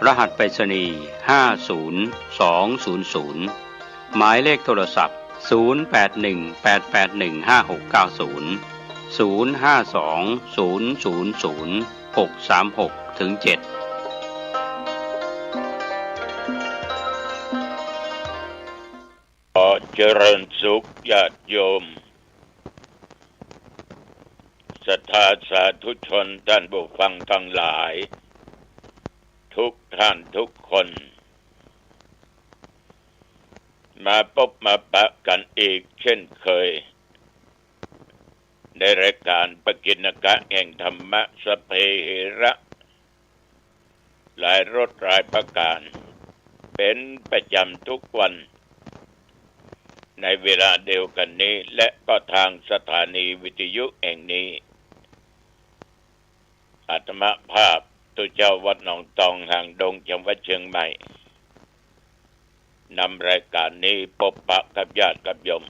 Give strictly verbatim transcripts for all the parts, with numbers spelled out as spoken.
รหัสไปรษณีย์ ห้าศูนย์สองศูนย์ศูนย์ หมายเลขโทรศัพท์ ศูนย์แปดหนึ่งแปดแปดหนึ่งห้าหกเก้าศูนย์ ศูนย์ห้าสองศูนย์ศูนย์ศูนย์หกสามหกถึงเจ็ด ขอเจริญสุขญาติโยม ศรัทธาสาธุชนท่านผู้ฟังทั้งหลาย ทุกท่านทุกคน มาพบมาปะกันอีกเช่นเคย ในรายการปกิณกะแห่งธรรมะ สัพเพเหระ หลายรสหลายประการ เป็นประจำทุกวัน ในเวลาเดียวกันนี้ และก็ทางสถานีวิทยุแห่งนี้ อาตมาภาพตุ๊เจ้าวัดหนองตอง หางดง จังหวัดเชียงใหม่ นำรายการนี้พบปะกับญาติกับโยม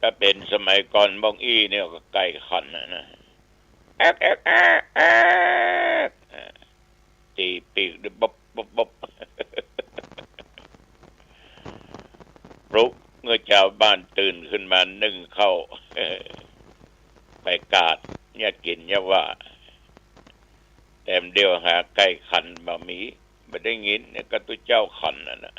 ถ้าเป๋นสมัยก่อนมองอี้เนี่ยก็ไก่ขันนะนะ แอ๊กแอ๊กแอ๊กแอ๊ก ตีปีกด้วย บ๊อบบ๊อบบ๊อบ ปลุกเมื่อชาวบ้านตื่นขึ้นมานึ่งข้าว ไปกาดเนี่ยกิ๋นเนี่ยว่า แต่เดี๋ยวหาไก่ขันบ่มี บ่ได้ยินเนี่ยก็ตุ๊เจ้าขันนั่นนะ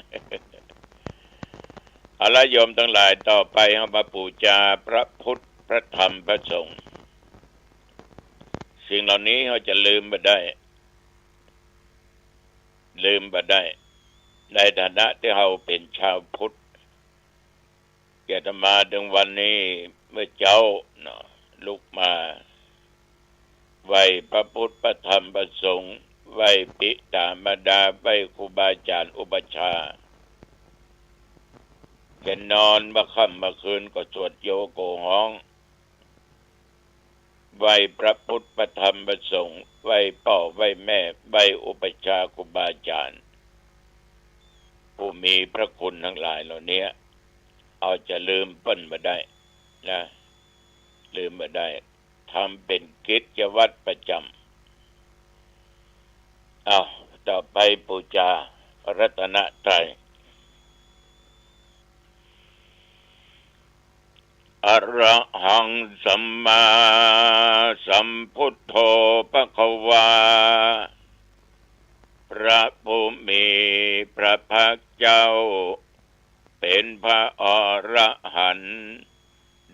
เอาละโยมทั้งหลาย ต่อไปเฮามาปู๋จาพระพุทธ พระธรรม พระสงฆ์ สิ่งเหล่านี้เฮาจะลืมบ่ได้ ลืมบ่ได้ ในฐานะตี้เฮาเป๋นชาวพุทธ อาตมาเถิงวันนี้ เมื่อเจ๊าเนาะ ลุกมา ไหว้พระพุทธ พระธรรม พระสงฆ์ ไหว้ปิต๋ามารดา ไหว้ครูบาอาจ๋ารย์อุปัชฌาย์ แก่นอนเมื่อค่ำเมื่อคืนก็สวดโยโกฮ้อง ไหว้พระพุทธ พระธรรม พระสงฆ์ ไหว้ป้อ ไหว้แม่ ไหว้อุปัชฌาย์ครูบาอาจ๋ารย์ ผู้มีพระคุณทั้งหลายเหล่านี้ เฮาจะลืมเปิ้นบ่ได้นะ ลืมบ่ได้ ทำเป๋นกิจวัตรประจำ อ้าว ต่อไปปู๋จาพระรัตนตรัย อะระหัง สัมมาสัมพุทโธ ภะคะวา พระผู้มีพระภาคเจ้า เป๋นพระอรหันต์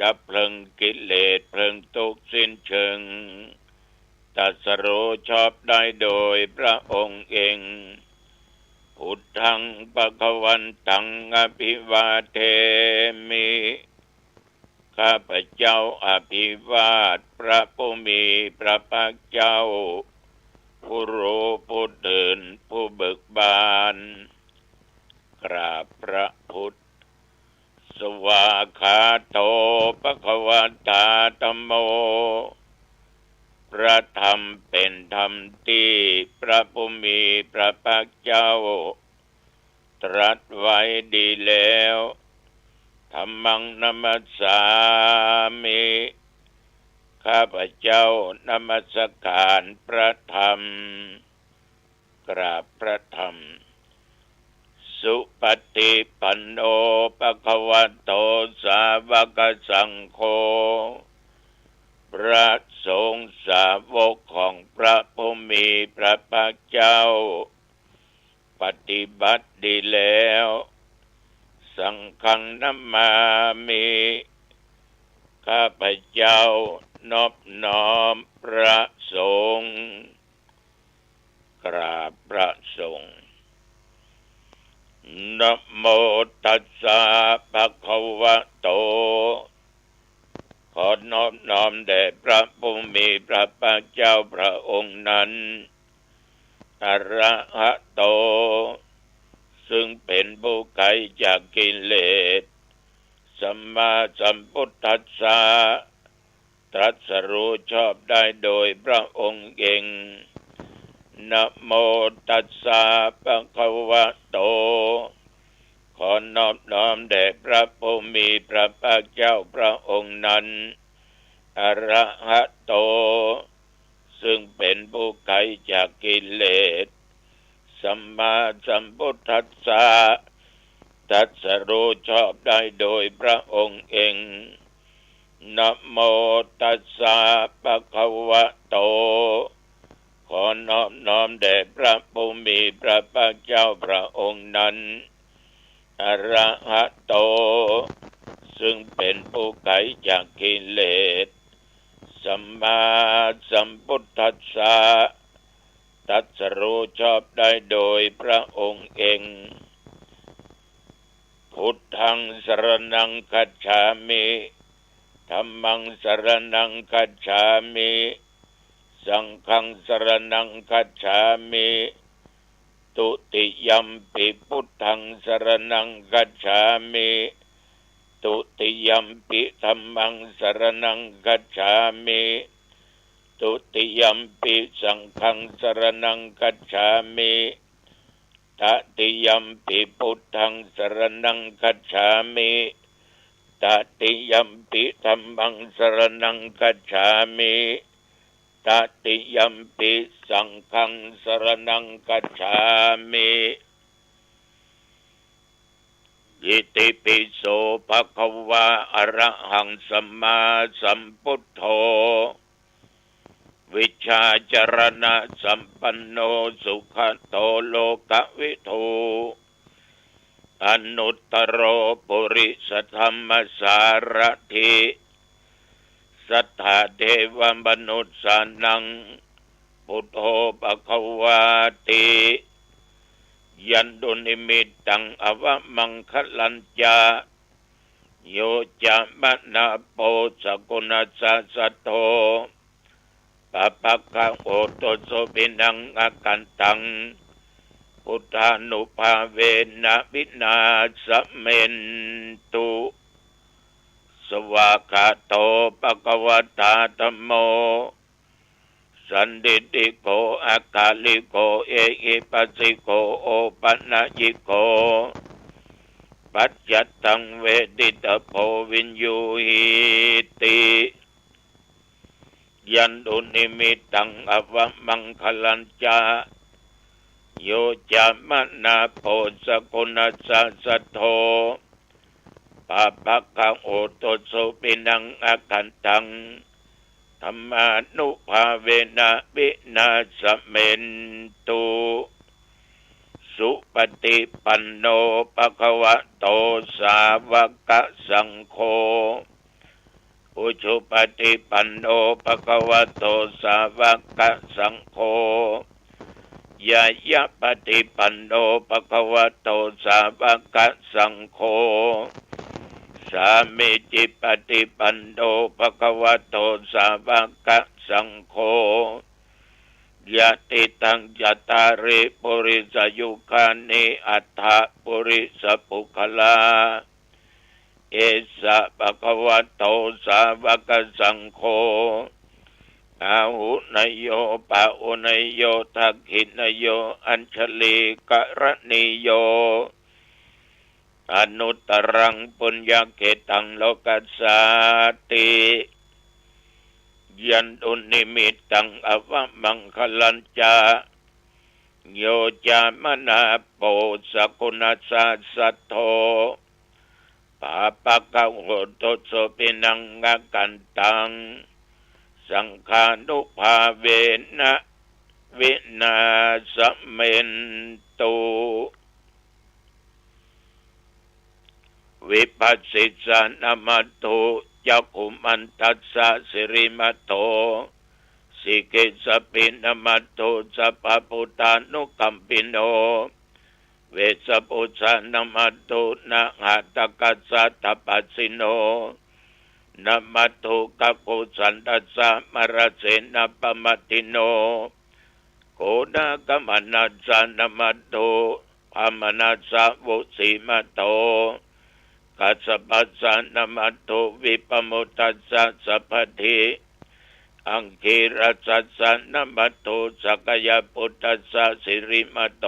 ดับเพลิงกิเลสเพลิงตุ๊กข์สิ้นเชิง ตรัสรู้ชอบได้โดยพระองค์เอง พุทธัง ภะคะวันตัง อะภิวาเทมิ ข้าพเจ้าอภิวาทพระผู้มีพระภาคเจ้า ผู้รู้ผู้ตื่นผู้เบิกบาน กราบพระพุทธ สวากขาโต ภะคะวะตา ธัมโม พระธรรมเป๋นธรรมตี้พระผู้มีพระภาคเจ้า ตรัสไว้ดีแล้ว ธัมมัง นะมัสสามิ ข้าพเจ้านมัสการพระธรรม กราบพระธรรม สุปฏิปันโน ภะคะวะโต สาวกสังโฆ พระสงฆ์สาวกของพระผู้มีพระภาคเจ้า ปฏิบัติดีแล้ว สังฆัง นะมามิ ข้าพเจ้านอบน้อมพระสงฆ์ กราบพระสงฆ์ นะโม ตัสสะ ภะคะวะโต ขอนอบน้อมแด่พระผู้มีพระภาคเจ้าพระองค์นั้น อะระหะโต ซึ่งเป๋นผู้ไกลจากกิเลส สัมมาสัมพุทธัสสะ ตรัสรู้ชอบได้โดยพระองค์เอง นะโม ตัสสะ ภะคะวะโต ขอนอบน้อมแด่พระผู้มีพระภาคเจ้าพระองค์นั้น อะระหะโต ซึ่งเป๋นผู้ไขจากกิเลส สัมมาสัมพุทธัสสะ ตรัสรู้ชอบได้โดยพระองค์เอง นะโมตัสสะ ภะคะวะโต ขอนอบน้อมแด่พระผู้มีพระภาคเจ้าพระองค์นั้น อะระหะโต ซึ่งเป๋นผู้ไขจากกิเลส สัมมาสัมพุทธัสสะ ตรัสรู้ชอบได้โดยพระองค์เอง พุทธังสรณังคัจฉามิ ธัมมังสรณังคัจฉามิ สังฆังสรณังคัจฉามิ ทุติยัมปิพุทธังสรณังคัจฉามิ ทุติยัมปิธัมมังสรณังคัจฉามิ ทุติยัมปิสังฆังสรณังคัจฉามิ ตติยัมปิพุทธังสรณังคัจฉามิ ตติยัมปิธัมมังสรณังคัจฉามิ ตติยัมปิสังฆังสรณังคัจฉามิ อิติปิโส ภะคะวา อะระหัง สัมมาสัมพุทโธ วิชชาจรณะสัมปันโน สุขะโต โลกะวิทู อนุตตโร ปุริสธัมมสารถิ สัทธาเทวมนุสสานัง พุทโธ ภะคะวาติ ยันตุนิมิตตัง อวมังคะลัญจะ โยจะมะนาโป สะกุณัสสะสัทโธ ปะปะคะโหตุ สุภิณัง อกันตัง พุทธานุภาเวนะ วินาสเมนตุ สวากขาโต ภะคะวะตา ธัมโม สันทิฏฐิโก อะกาลิโก เอหิปัสสิโก โอปะนะยิโก ปัจจัตตัง เวทิตะโพ วิญญูหีติ ยันตุนิมิตตัง อวมังคะลัญจะ โยจะมะนาโป สะกุณัสสะสัทโธ ปะปะคะโหตุ สุภิณัง อกันตัง ธัมมานุภาเวนะ วินาสเมนตุ สุปฏิปันโน ภะคะวะโต สาวะกะสังโฆ อุจุปฏิปันโน ภะคะวะโต สาวะกะสังโฆ ญาญาปฏิปันโน ภะคะวะโต สาวะกะสังโฆ สามีจิปฏิปันโน ภะคะวะโต สาวะกะสังโฆ ยะติตัง จัตตาริ ปุริสายุคานิ อัตถะ ปุริสปุคคลา เอสะ ภะคะวะโต สาวะกะสังโฆ อาหุเนยโย ปะหุเนยโย ทักขิเนยโย อัญชลีกะระณีโย อนุตตรัง ปุญญะเขตัง โลกัสสาติ ยันตุนิมิตตัง อวมังคะลัญจะ โยจะมะนาโป สะกุณัสสะสัทโธ ปะปะคะโหตุ สุภิณัง อกันตัง สังฆานุภาเวนะ วินาสเมนตุ วิภัสสิสะนะมัตถุ จักขุมันตัสสะ สิริมัตโถ สิกิสสะปินะมัตถุ สัพพะพุทธานุกัมปิโน เวสสะปุสสะนะมัตถุ นะหะตะกัสสะ ทัพพะสิโน นะมัตถุ กักขุสันตัสสะ มะระเสนะปะมัตถิโน โกนะกะมะนัสสะนะมัตถุ พาหมะนัสสะ วุสีมัตโถ กัสสะปัสสะนะมัตถุ วิปะมุตตัสสะ สัพพะทิ อังคีรัสสัสสะนะมัตถุ สักกายะปุตตัสสะ สิริมัตโถ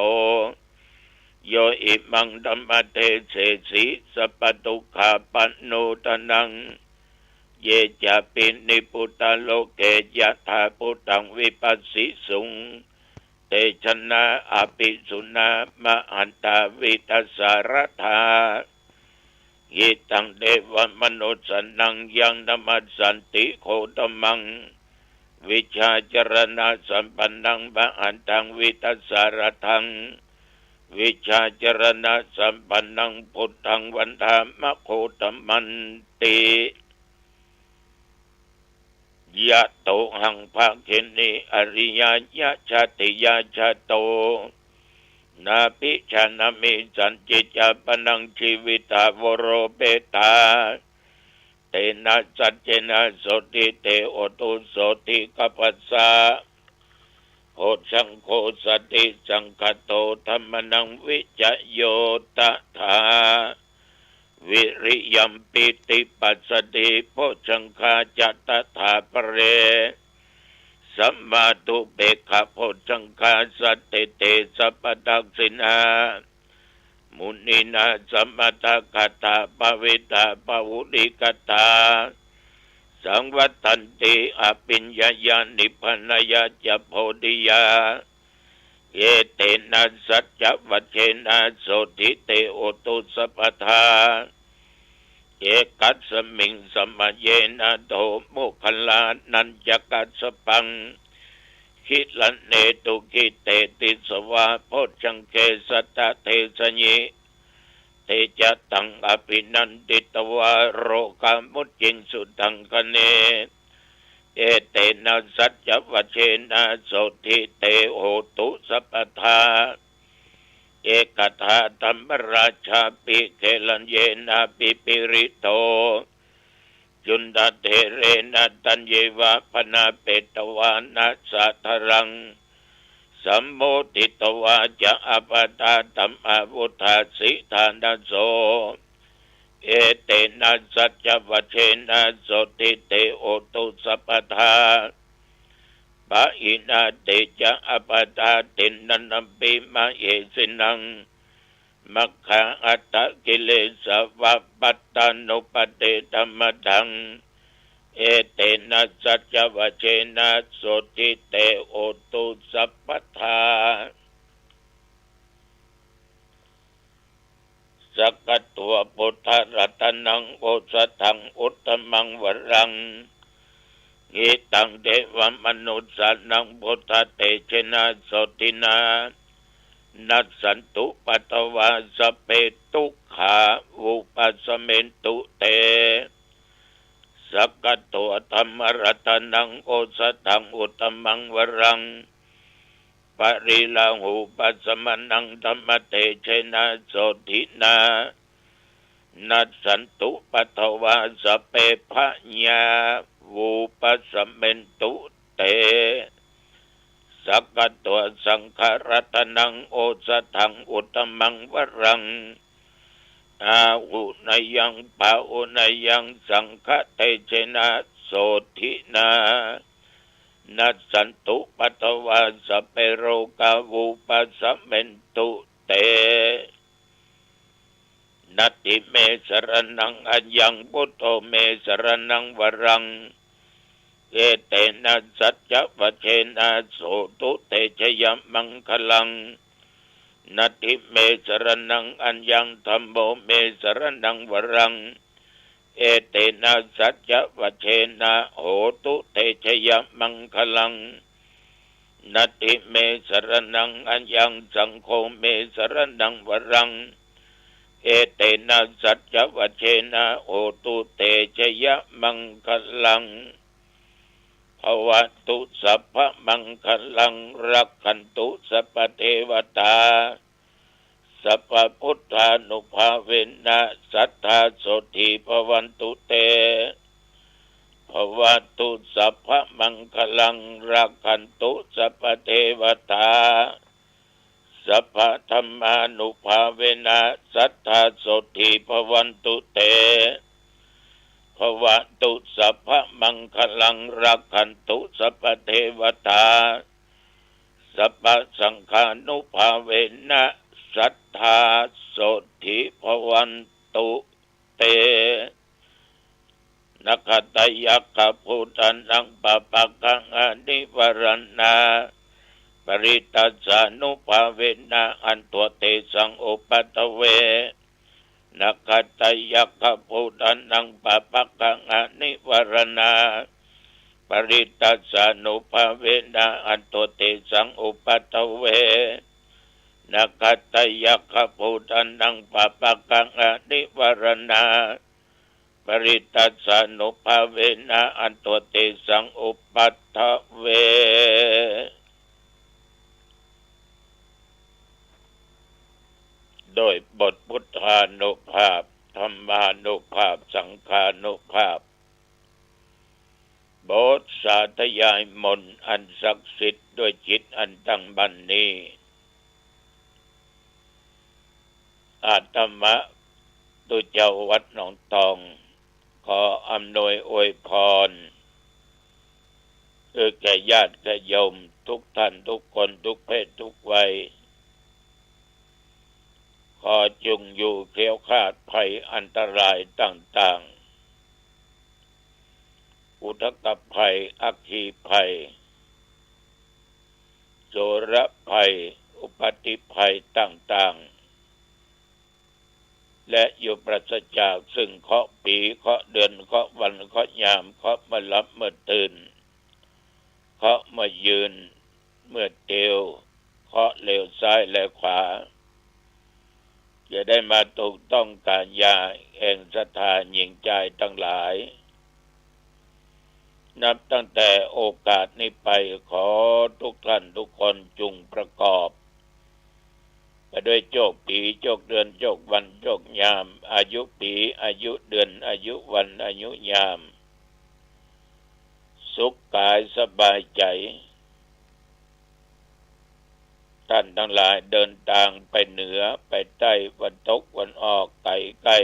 โยอิมังธัมมะเทเสสิ สัพพะทุกขาปะโนทะนัง Ye cāpi nibbutāloke yathā bhūtaṃ vipassisuṃ, te janā apisuṇā mahantā vītasāradā. Hitaṃ devamanussānaṃ yaṃ namassanti Gotamaṃ, vijjācaraṇasampannaṃ mahantaṃ vītasāradaṃ, vijjācaraṇasampannaṃ buddhaṃ vandāma Gotamanti. Yatohaṃ bhagini ariyāya jātiyā jāto, nābhijānāmi sañcicca panaṃ jīvitā voropetā. Tena saccena sotthi te hotu sotthi gabbhassa. Bojjhaṅgo satisaṅkhāto dhammānaṃ vicayo tathā. Viriyampīti passaddhi bojjhaṅgā ca tathāpare. Samādhupekkhabojjhaṅgā sattete sabbadassinā. Muninā sammadakkhātā bhāvitā bahulīkatā. Saṃvattanti abhiññāya nibbānāya ca bodhiyā. Etena saccavajjena sotthi te hotu sabbadā. Ekasmiṃ samaye nātho moggallānañca kassapaṃ. Gilāne dukkhite disvā bojjhaṅge satta desayi. Te ca taṃ abhinanditvā rogā mucciṃsu taṅkhaṇe. Etena saccavajjena sotthi te hotu sabbadā. Ekadā dhammarājāpi gelaññenābhipīḷito. Cundattherena taññeva bhaṇāpetvāna sādaraṃ. Sammoditvā ca ābādhā tamhā vuṭṭhāsi ṭhānaso. Etena saccavajjena sotthi te hotu sabbadā. Pahīnā te ca ābādhā tiṇṇannampi mahesinaṃ. Maggāhatakilesā va pattānuppattidhammataṃ. Etena saccavajjena sotthi te hotu sabbadā. Sakkatvā buddharatanaṃ osathaṃ uttamaṃ varaṃ. Hitaṃ devamanussānaṃ buddhatejena sotthinā. Nassantupaddavā sabbe dukkhā vūpasamentu te. Sakkatvā dhammaratanaṃ osathaṃ uttamaṃ varaṃ. Pariḷāhūpasamanaṃ dhammatejena sotthinā. Nassantupaddavā sabbe bhayā vūpasamentu te. Sakkatvā saṅgharatanaṃ osathaṃ uttamaṃ varaṃ. Āhuneyyaṃ pāhuneyyaṃ saṅghatejena sotthinā. Nassantupaddavā sabbe rogā vūpasamentu te. Natthi me saraṇaṃ aññaṃ buddho me saraṇaṃ varaṃ. Etena saccavajjena hotu te jayamaṅgalaṃ. Natthi me saraṇaṃ aññaṃ dhammo me saraṇaṃ varaṃ. Etena saccavajjena hotu te jayamaṅgalaṃ. Natthi me saraṇaṃ aññaṃ saṅgho me saraṇaṃ varaṃ. Etena saccavajjena hotu te jayamaṅgalaṃ. Bhavatu sabbamaṅgalaṃ rakkhantu sabbadevatā. Sabbabuddhānubhāvena sadā sotthī bhavantu te. Bhavatu sabbamaṅgalaṃ rakkhantu sabbadevatā. Sabbadhammānubhāvena sadā sotthī bhavantu te. Bhavatu sabbamaṅgalaṃ rakkhantu sabbadevatā. Sabbasaṅghānubhāvena sadā sotthī bhavantu te. Nakkhattayakkhabhūtānaṃ pāpaggahanivāraṇā, parittassānubhāvena hantvā tesaṃ upaddave. Nakkhattayakkhabhūtānaṃ pāpaggahanivāraṇā, parittassānubhāvena hantvā tesaṃ upaddave. Nakkhattayakkhabhūtānaṃ pāpaggahanivāraṇā, parittassānubhāvena hantvā tesaṃ upaddave. ด้วยบทพุทธานุภาพ ธัมมานุภาพ สังฆานุภาพ บทสาธยายมนต์อันศักดิ์สิทธิ์ด้วยจิตอันตั้งมั่นนี้ อาตมาตุ๊เจ้าวัดหนองตอง ขออำนวยอวยพร เอื้อแก่ญาติแก่โยมทุกท่านทุกคนทุกเพศทุกวัย ขอจงอยู่แคล้วคลาดภัยอันตรายต่างๆ อุทกภัย อัคคีภัย โสรภัย อุปัตติภัยต่างๆ และอยู่ปราศจากซึ่งเคราะห์ปี เคราะห์เดือน เคราะห์วัน เคราะห์ยาม เคราะห์เมื่อหลับเมื่อตื่น เคราะห์เมื่อยืน เมื่อเตียว เคราะห์เลวซ้ายและขวา จะได้มาถูกต้องก๋ายาแห่งศรัทธาหญิงจายตังหลาย นับตั้งแต่โอกาสนี้ไป ขอทุกท่านทุกคนจงประกอบไปด้วยโชคปี โชคเดือน โชควัน โชคยาม อายุปี อายุเดือน อายุวัน อายุยาม สุขก๋ายสบายใจ๋ ท่านตังหลายเดินตางไปเหนือ ไปใต้ วันตก วันออก ไก๋ใก้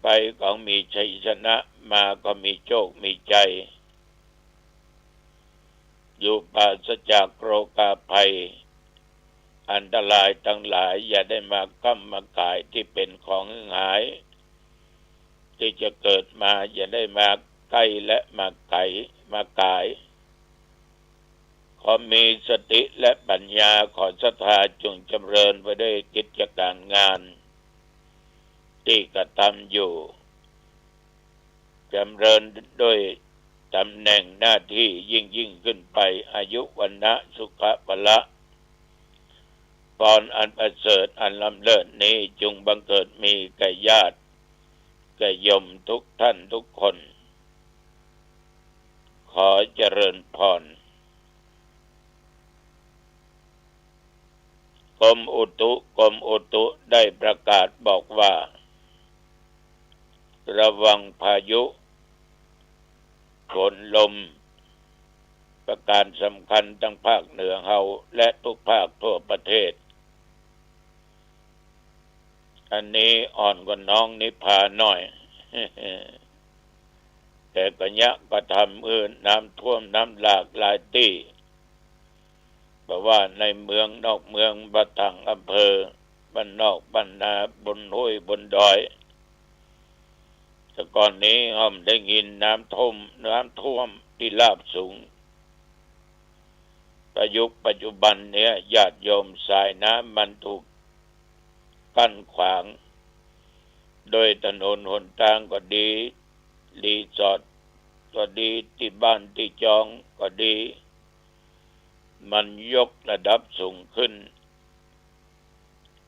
ไปก็มีชัยชนะ มาก็มีโชคมีชัย อยู่ปราศจากโรคาภัย อันตรายตังหลาย อย่าได้มาก้ำมาก๋ายตี้เป๋นของหาย ตี้จะเกิดมา อย่าได้มาใก้และมาไก๋ มาก๋าย ขอมีสติและปัญญา ขอศรัทธาจงจำเริญไปด้วยกิจก๋ารงานตี้กระทำอยู่ จำเริญด้วยต๋ำแหน่งหน้าตี้ยิ่งๆ ขึ้นไป อายุ วรรณะ สุขะ พละ พรอันประเสริฐอันล้ำเลิศนี้จงบังเกิดมีแก่ญาติแก่โยมทุกท่านทุกคน ขอเจริญพร กรมอุตุ กรมอุตุได้ประกาศบอกว่า ระวังพายุฝนลม ประการสำคัญตังภาคเหนือเฮาและทุกภาคทั่วประเทศ อันนี้อ่อนกว่าน้องนิพาหน่อย แต่ก็เยียะก็ทำหื้อน้ำท่วมน้ำหลากหลายตี้ บ่ว่าในเมืองนอกเมือง บ่ต่างอำเภอ บ้านนอกบ้านนา บนห้วยบนดอย แต่ก่อนนี้เฮาบ่ได้ยินน้ำท่วม น้ำท่วมตี้ราบสูง แต่ยุคปัจจุบันเนี่ย ญาติโยม สายน้ำมันถูกกั้นขวาง โดยถนนหนตางก็ดี รีสอร์ทก็ดี ตี้บ้านตี้จองก็ดี มันยกระดับสูงขึ้น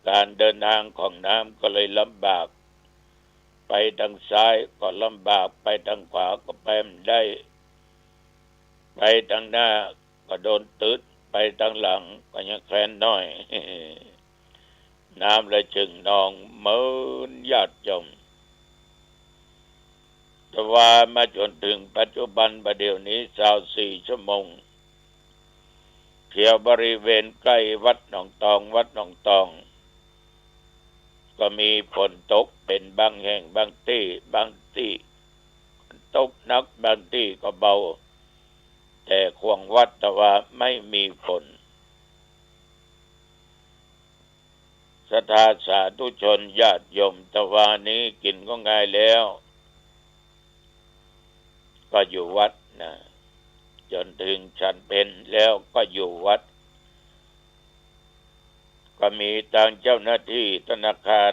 ก๋านเดินตางของน้ำก็เลยลำบาก ไปตางซ้ายก็ลำบาก ไปตางขวาก็ไปบ่ได้ ไปตางหน้าก็โดนตึ๊ด ไปตางหลังก็ยังแคลนหน้อย น้ำเลยจึ่งนองเมินญาติโยม แต่ว่ามาจ๋นเถิงปัจจุบันบ่าเดี่ยวนี้ ซาวสี่ชั่วโมง แถวบริเวณใก้วัดหนองตอง วัดหนองตอง ก็มีฝนตกเป๋นบางแห่งบางตี้ บางตี้ตกหนัก บางตี้ก็เบา แต่ขวางวัดแต่ว่าไม่มีฝน ศรัทธาสาธุชนญาติโยม ตะวานี้กิ๋นก็ง่ายแล้ว ก็อยู่วัดนะ จ๋นเถิงฉันเพลแล้วก็อยู่วัด ก็มีตางเจ้าหน้าตี้ธนาคาร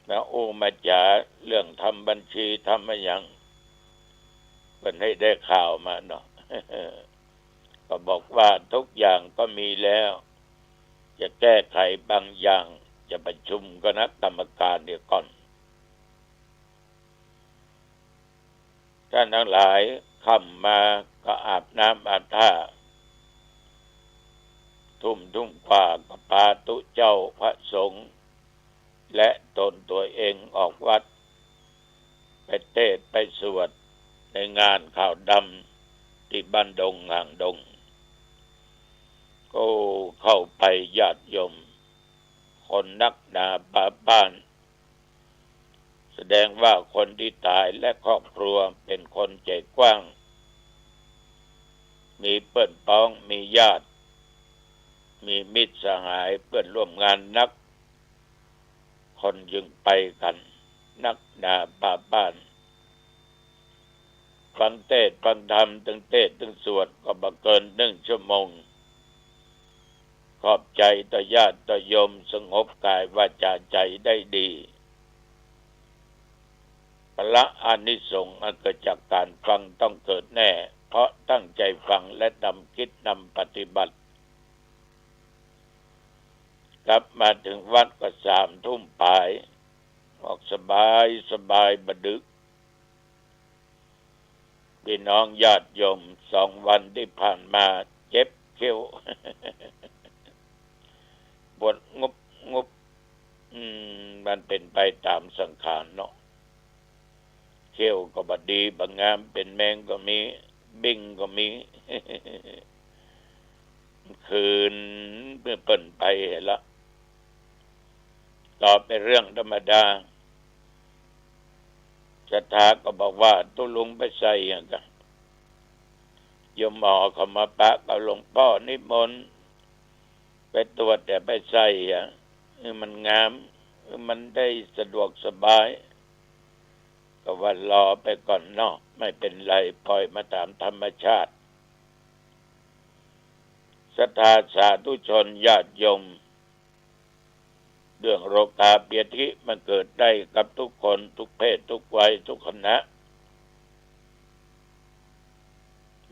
มาอู้มาจ๋าเรื่องทำบัญชีทำอะหยัง เปิ้นหื้อได้ข่าวมาเนาะ ก็บอกว่าทุกอย่างก็มีแล้ว จะแก้ไขบางอย่าง จะประชุมคณะกรรมการเหียก่อน ต้านตังหลายค่ำมาก็อาบน้ำอาบท่า ทุ่ม ทุ่มกว่าก็ปาตุ๊เจ้าพระสงฆ์และต๋นตั๋วเองออกวัด ไปเตสน์ไปสวดในงานขาวดำตี้บ้านดงหางดง โอ้ เข้าไปญาติโยม คนนักหนาปาบ้าน แสดงว่าคนตี้ต๋ายและครอบครัวเป๋นคนใจ๋กว้าง มีเปื้อนป๊อง มีญาติ มีมิตรสหายเปื้อนร่วมงานนัก คนจึงไปกั๋นนักหนาปาบ้าน ฟังเตสน์ฟังธรรม ตึงเตสน์ตึงสวดก็บ่เกินนึ่งชั่วโมง ขอบใจ๋ต่อญาติต่อโยม สงบก๋ายวาจ๋าใจ๋ได้ดี ผละอานิสงส์อันเกิดจากก๋านฟังต้องเกิดแน่ เพราะตั้งใจ๋ฟังและนำกึ๊ดนำปฏิบัติ กลับมาเถิงวัดก็สามทุ่มป๋าย ออกสบายสบายบ่ดึก ปี้น้องญาติโยม สองวันตี้ผ่านมาเจ็บเขี้ยว ปวดงุบงุบ อืม มันเป๋นไปต๋ามสังขารเนาะ เขี้ยวก็บ่ดีบ่งาม เป๋นแมงก็มี บิ่งก็มี คืนเปิ้นไปหั้นละ ก็เป๋นเรื่องธรรมดา ศรัทธาก็บอกว่า ตุ๊ลุงไปใส่อะกะ โยมหมอเขามาปะกับหลวงป้อนิมนต์ ไปตรวจเดี๋ยวไปใส่อะ หื้อมันงาม หื้อมันได้สะดวกสบาย ก็ว่ารอไปก่อนเนาะ ไม่เป๋นไร ปล่อยมาต๋ามธรรมชาติ ศรัทธาสาธุชนญาติโยม เรื่องโรคาพยาธิมันเกิดได้กับทุกคน ทุกเพศ ทุกวัย ทุกขณะ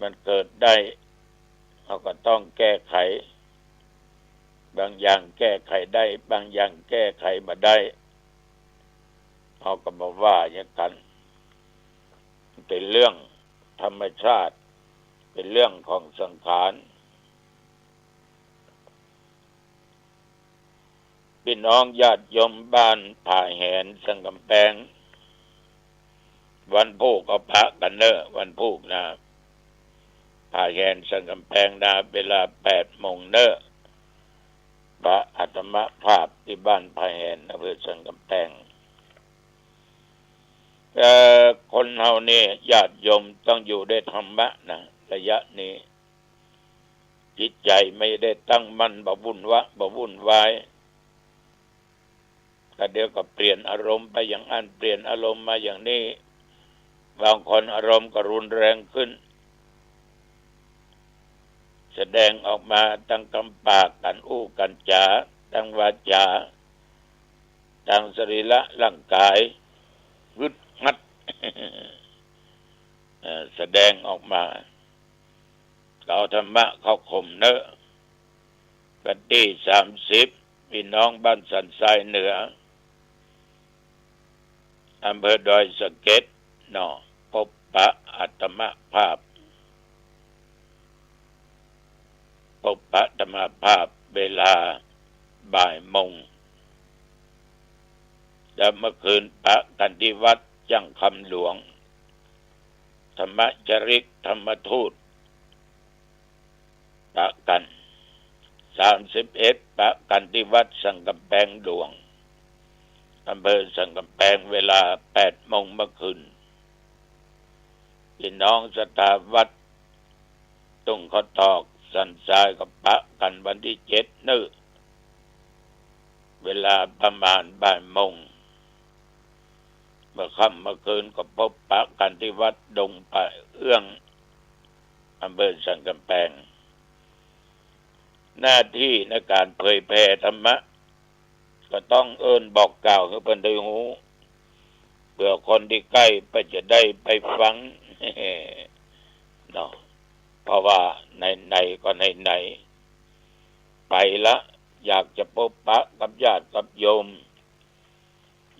มันเกิดได้ เฮาก็ต้องแก้ไข บางอย่างแก้ไขได้ บางอย่างแก้ไขบ่ได้ เฮาก็บ่ว่าหยังกั๋น เป๋นเรื่องธรรมชาติ เป๋นเรื่องของสังขาร ปี้น้องญาติโยมบ้านผาแหนสันก๋ำแปง วันพูกก็ปะกั๋นเน่อ วันพูกนะ ผาแหนสันก๋ำแปงนะ เวลาแปดโมงเน่อ ปะอาตมาภาพตี้บ้านผาแหน อำเภอสันก๋ำแปง เอ่อ คนเฮานี่ญาติโยมต้องอยู่ด้วยธรรมะนะ ระยะนี้ จิตใจ๋ไม่ได้ตั้งมั่น บ่วุ่นวะ บ่วุ่นวาย ก็เดี๋ยวก็เปลี่ยนอารมณ์ไปอย่างอั้น เปลี่ยนอารมณ์มาอย่างนี้ บางคนอารมณ์ก็รุนแรงขึ้น แสดงออกมาตางกำปาก กั๋นอู้กั๋นจ๋า ตางวาจ๋า ตางสรีระร่างก๋าย งึดงัด เอ่อ แสดงออกมา ก็เอาธรรมะเข้าข่มเน่อ วันตี้สามสิบ ปี้น้องบ้านสันทรายเหนือ อำเภอดอยสะเก็ดเนาะ พบปะอาตมาภาพ พบปะอาตมาภาพเวลาบ่ายโมง แล้วเมื่อคืนปะกั๋นตี้วัดจ้างคำหลวง ธรรมจริก ธรรมทูต ปะกั๋น สามสิบเอ็ด ปะกั๋นตี้วัดสันก๋ำแปงหลวง อำเภอสันก๋ำแปง เวลาแปดโมงเมื่อคืน ปี้น้องศรัทธาวัด ทุ่งข้าวตอก สันทรายก็ปะกั๋นวันตี้เจ็ดเน่อ เวลาประมาณบ่ายโมง เมื่อค่ำเมื่อคืนก็ปบปะกั๋นตี้วัดดงป่าเอื้อง อำเภอสันก๋ำแปง หน้าตี้ในก๋านเผยแผ่ธรรมะ ก็ต้องเอิ้นบอกกล่าวหื้อเปิ้นได้ฮู้ เปื้อคนตี้ใก้เปิ้นจะได้ไปฟัง เนาะ เพราะว่าไหนๆ ก็ไหนๆ ไปละ อยากจะปบปะกับญาติกับโยม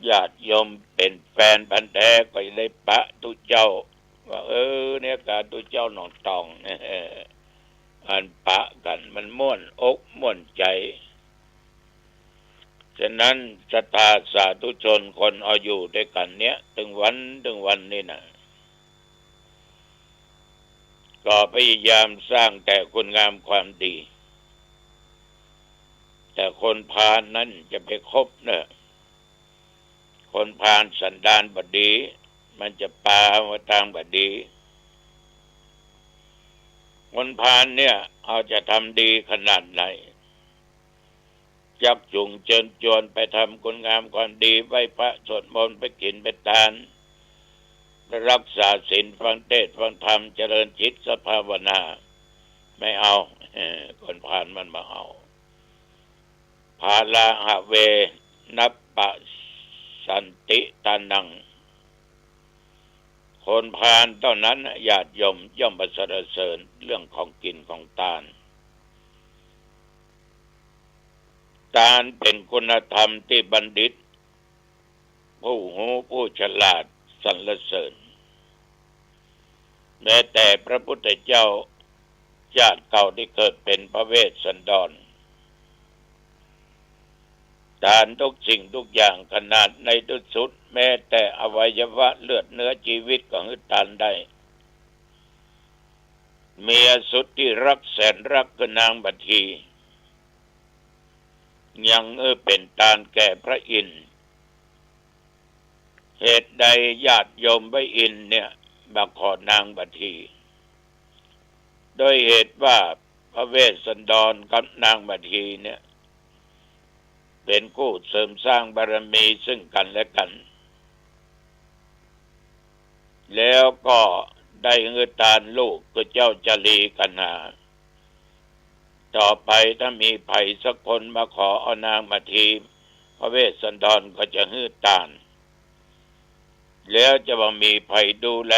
ญาติโยมเป๋นแฟนพันธุ์แท้ก็จะได้ปะตุ๊เจ้า ว่า เออ เนี่ย กาตุ๊เจ้าหนองตอง อันปะกั๋นมันม่วนอกม่วนใจ๋ ฉะนั้นศรัทธาสาธุชนคนเฮาอยู่ตวยกั๋นเนี่ย เถิงวัน เถิงวันนี้นะ ก็พยายามสร้างแต่คุณงามความดี แต่คนพาลนั้นจะไปคบเน่อ คนพาลสันดานบ่ดี มันจะปามาตางบ่ดี คนพาลเนี่ย เฮาจะทำดีขนาดไหน จักจุงเจิญจวนไปทำคุณงามความดี ไหว้พระสวดมนต์ ไปกิ๋นไปตาน ไปรักษาศีล ฟังเทศน์ฟังธรรม เจริญจิตภาวนา ไม่เอา คนพาลมันบ่เอา พาลาหะเว นัปปะสันติตานัง คนพาลเต้านั้น ญาติโยมย่อมบ่สรรเสริญเรื่องของกิ๋นของตาน ตานเป๋นคุณธรรมตี้บัณฑิต ผู้ฮู้ผู้ฉลาดสรรเสริญ แม้แต่พระพุทธเจ้า ชาติเก่าตี้เกิดเป๋นพระเวสสันดร ตานทุกสิ่งทุกอย่าง ขนาดในที่สุด แม้แต่อวัยวะเลือดเนื้อชีวิตก็หื้อตานได้ เมียสุดที่รักแสนรักคือนางบัตถี ยังหื้อเป๋นตานแก่พระอินทร์ เหตุใดญาติโยมพระอินทร์เนี่ยมาขอนางบัตถี โดยเหตุว่าพระเวสสันดรกับนางบัตถีเนี่ย เป๋นคู่เสริมสร้างบารมีซึ่งกั๋นและกั๋น แล้วก็ได้หื้อตานลูกคือเจ้าจารีกัณหา ต่อไปถ้ามีใผสักคนมาขอเอานางบัตถี พระเวสสันดรก็จะหื้อตาน แล้วจะบ่มีใผดูแล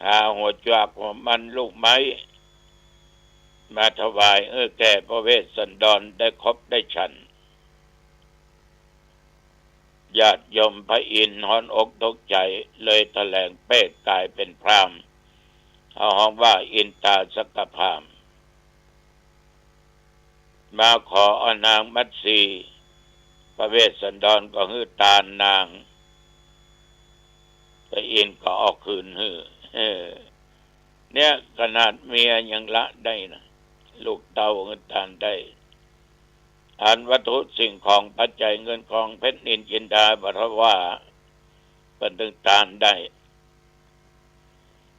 หาหัวจวักหัวมันลูกไม้ มาถวายหื้อแก่พระเวสสันดรได้คบได้ฉัน ญาติโยมพระอินทร์ฮ้อนอกตกใจ๋ เลยแถลงเพศก๋ายเป๋นพราหมณ์ เฮาฮ้องว่าอินตาสักกพราหมณ์ มาขอเอานางมัตสี พระเวสสันดรก็หื้อตานนาง พระอินทร์ก็เอาคืนหื้อ เออ เนี่ยขนาดเมียยังละได้นะ ลูกเต้าหื้อตานได้ อันวัตถุสิ่งของปัจจัยเงินทองเพชรนิลจินดาบ่ทว่า เปิ้นตึงตานได้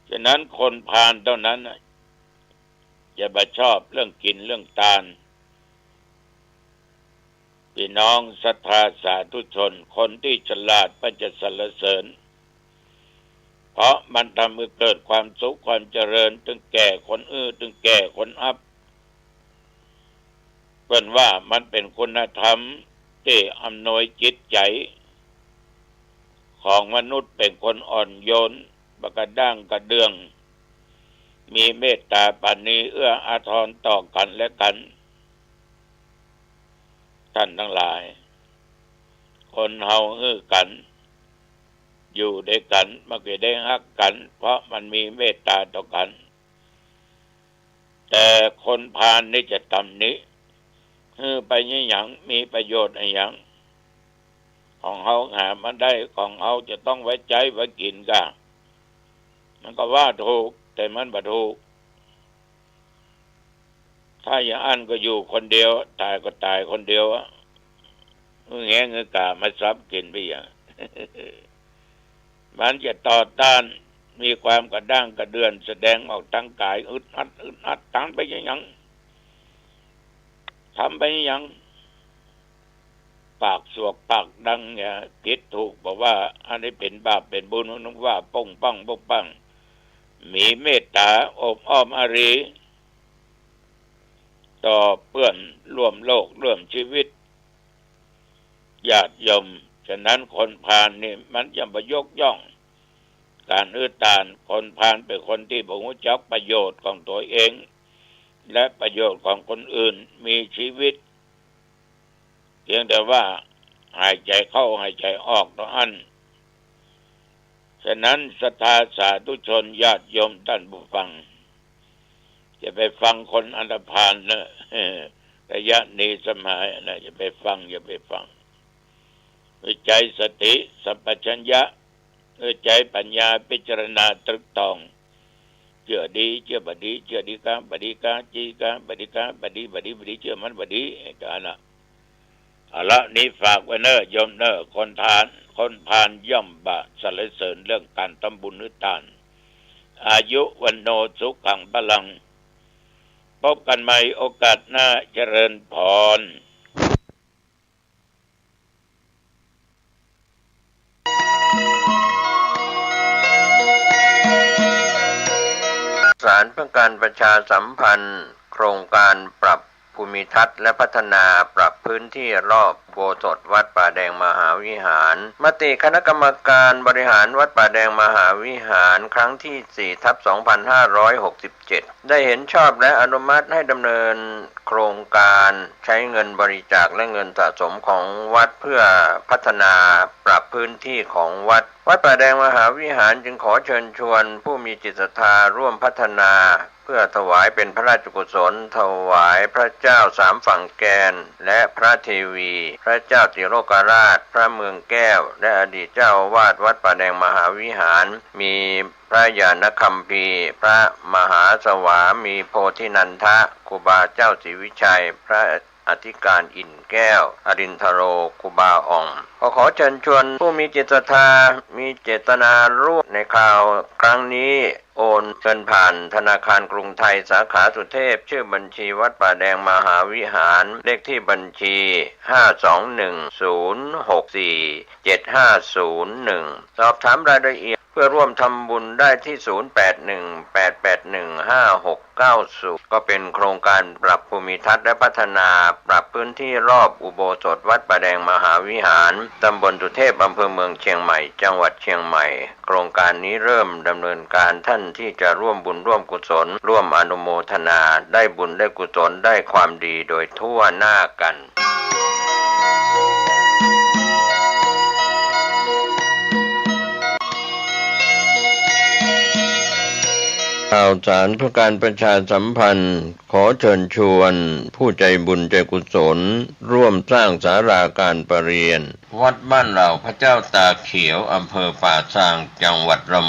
ฉะนั้นคนพาลเต้านั้นน่ะ จะบ่ชอบเรื่องกิ๋นเรื่องตาน พี่น้องศรัทธาสาธุชน คนตี้ฉลาดเปิ้นจะสรรเสริญ เพราะมันทำหื้อเกิดความสุขความเจริญ ตึงแก่คนอื้อ ตึงแก่คนอับ เปิ้นว่ามันเป๋นคุณธรรมตี้อำนวยจิตใจ๋ของมนุษย์ เป๋นคนอ่อนโยน บ่กระด้างกระเดื่อง มีเมตตาปราณี เอื้ออาทรต่อกั๋นและกั๋น ท่านตังหลาย คนเฮาหื้อกั๋น อยู่ตวยกั๋น มันก็ได้ฮักกั๋น เพราะมันมีเมตตาต่อกั๋น แต่คนพาลนี่จะตำหนิ หื้อไปอะหยัง มีประโยชน์อะหยัง ของเฮาหามาได้ ของเฮาจะต้องไว้ใจ๊ไว้กิ๋นก่า มันก็ว่าถูก แต่มันบ่ถูก ถ้าอย่างอั้นก็อยู่คนเดียว ต๋ายก็ต๋ายคนเดียวอะ มึงแหงหื้อก๋ามาซับกิ๋นไปอย่าง มันจะต่อต้าน มีความกระด้างกระเดื่อง แสดงออกตางก๋าย อึดอัด อึดอัด ตานไปอะหยัง ทำไปอะหยัง ปากสวกปากดัง อย่าผิดถูก บอกว่าอันนี้เป๋นบาปเป๋นบุญ นึกว่าป้องปังป้องปัง มีเมตต๋าโอบอ้อมอารี ต่อเปื้อนร่วมโลกร่วมชีวิต ญาติโยม ฉะนั้นคนพาลนี่มันจะบ่ยกย่องก๋านหื้อตาน คนพาลเป๋นคนตี้บ่ฮู้จักประโยชน์ของตั๋วเอง และประโยชน์ของคนอื่น มีชีวิตเพียงแต่ว่าหายใจ๋เข้าหายใจ๋ออกเต้าอั้น ฉะนั้นศรัทธาสาธุชนญาติโยมต้านผู้ฟัง อย่าไปฟังคนอันธพาลเน่อ ระยะนี้สมัยนะ อย่าไปฟัง อย่าไปฟัง ด้วยใจ๊สติสัมปชัญญะ ด้วยใจ๊ปัญญาพิจารณาตรึกตอง เจื้อดี เจื้อบ่ดี เจื้อดีกา บ่ดีกา จี้กา บ่ดีกา บ่ดี บ่ดี บ่ดี เจื้อมันบ่ดี ไอ้ต๋าน่ะ เอาละ นี้ฝากไว้เน่อโยมเน่อ คนทาน คนพาลย่อมบ่สรรเสริญเรื่องก๋านทำบุญหื้อตาน อายุ วัณโณ สุขัง พลัง พบกั๋นใหม่โอกาสหน้า เจริญพร สารเพื่อการประชาสัมพันธ์ โครงการปรับภูมิทัศน์และพัฒนาปรับพื้นที่รอบอุโบสถวัดป่าแดงมหาวิหาร มติคณะกรรมการบริหารวัดป่าแดงมหาวิหาร ครั้งที่สี่ทับสองพันห้าร้อยหกสิบเจ็ด ได้เห็นชอบและอนุมัติให้ดำเนินโครงการใช้เงินบริจาคและเงินสะสมของวัดเพื่อพัฒนาปรับพื้นที่ของวัด วัดป่าแดงมหาวิหารจึงขอเชิญชวนผู้มีจิตศรัทธาร่วมพัฒนา เพื่อถวายเป็นพระราชกุศล ถวายพระเจ้าสามฝั่งแกน และพระเทวี พระเจ้าติโลกราช พระเมืองแก้ว และอดีตเจ้าอาวาสวัดป่าแดงมหาวิหาร มีพระญาณคัมภีร์ พระมหาสวามีโพธินันทะ ครูบาเจ้าศรีวิชัย พระอธิการอินทร์แก้ว อรินทโร ครูบาอ่อง ขอ ขอเชิญชวนผู้มีจิตศรัทธา มีเจตนาร่วมในคราวครั้งนี้ โอนเงินผ่านธนาคารกรุงไทยสาขาสุเทพ ชื่อบัญชีวัดป่าแดงมหาวิหาร เลขที่บัญชี ห้าสองหนึ่ง ศูนย์หกสี่ เจ็ดห้าศูนย์หนึ่ง สอบถามรายละเอียดเพื่อร่วมทำบุญได้ที่ ศูนย์แปดหนึ่ง แปดแปดหนึ่ง ห้าหกเก้าศูนย์ ก็เป็นโครงการปรับภูมิทัศน์และพัฒนาปรับพื้นที่รอบอุโบสถวัดป่าแดงมหาวิหาร ตำบลสุเทพ อำเภอเมืองเชียงใหม่ จังหวัดเชียงใหม่ โครงการนี้เริ่มดำเนินการ ท่านที่จะร่วมบุญร่วมกุศล ร่วมอนุโมทนา ได้บุญได้กุศล ได้ความดีโดยทั่วหน้ากัน ข่าวสารเพื่อการประชาสัมพันธ์ ขอเชิญชวนผู้ใจบุญใจกุศล ร่วมสร้างศาลาการประเรียน วัดบ้านเหล่าพระเจ้าตาเขียว อำเภอป่าซาง จังหวัดลำ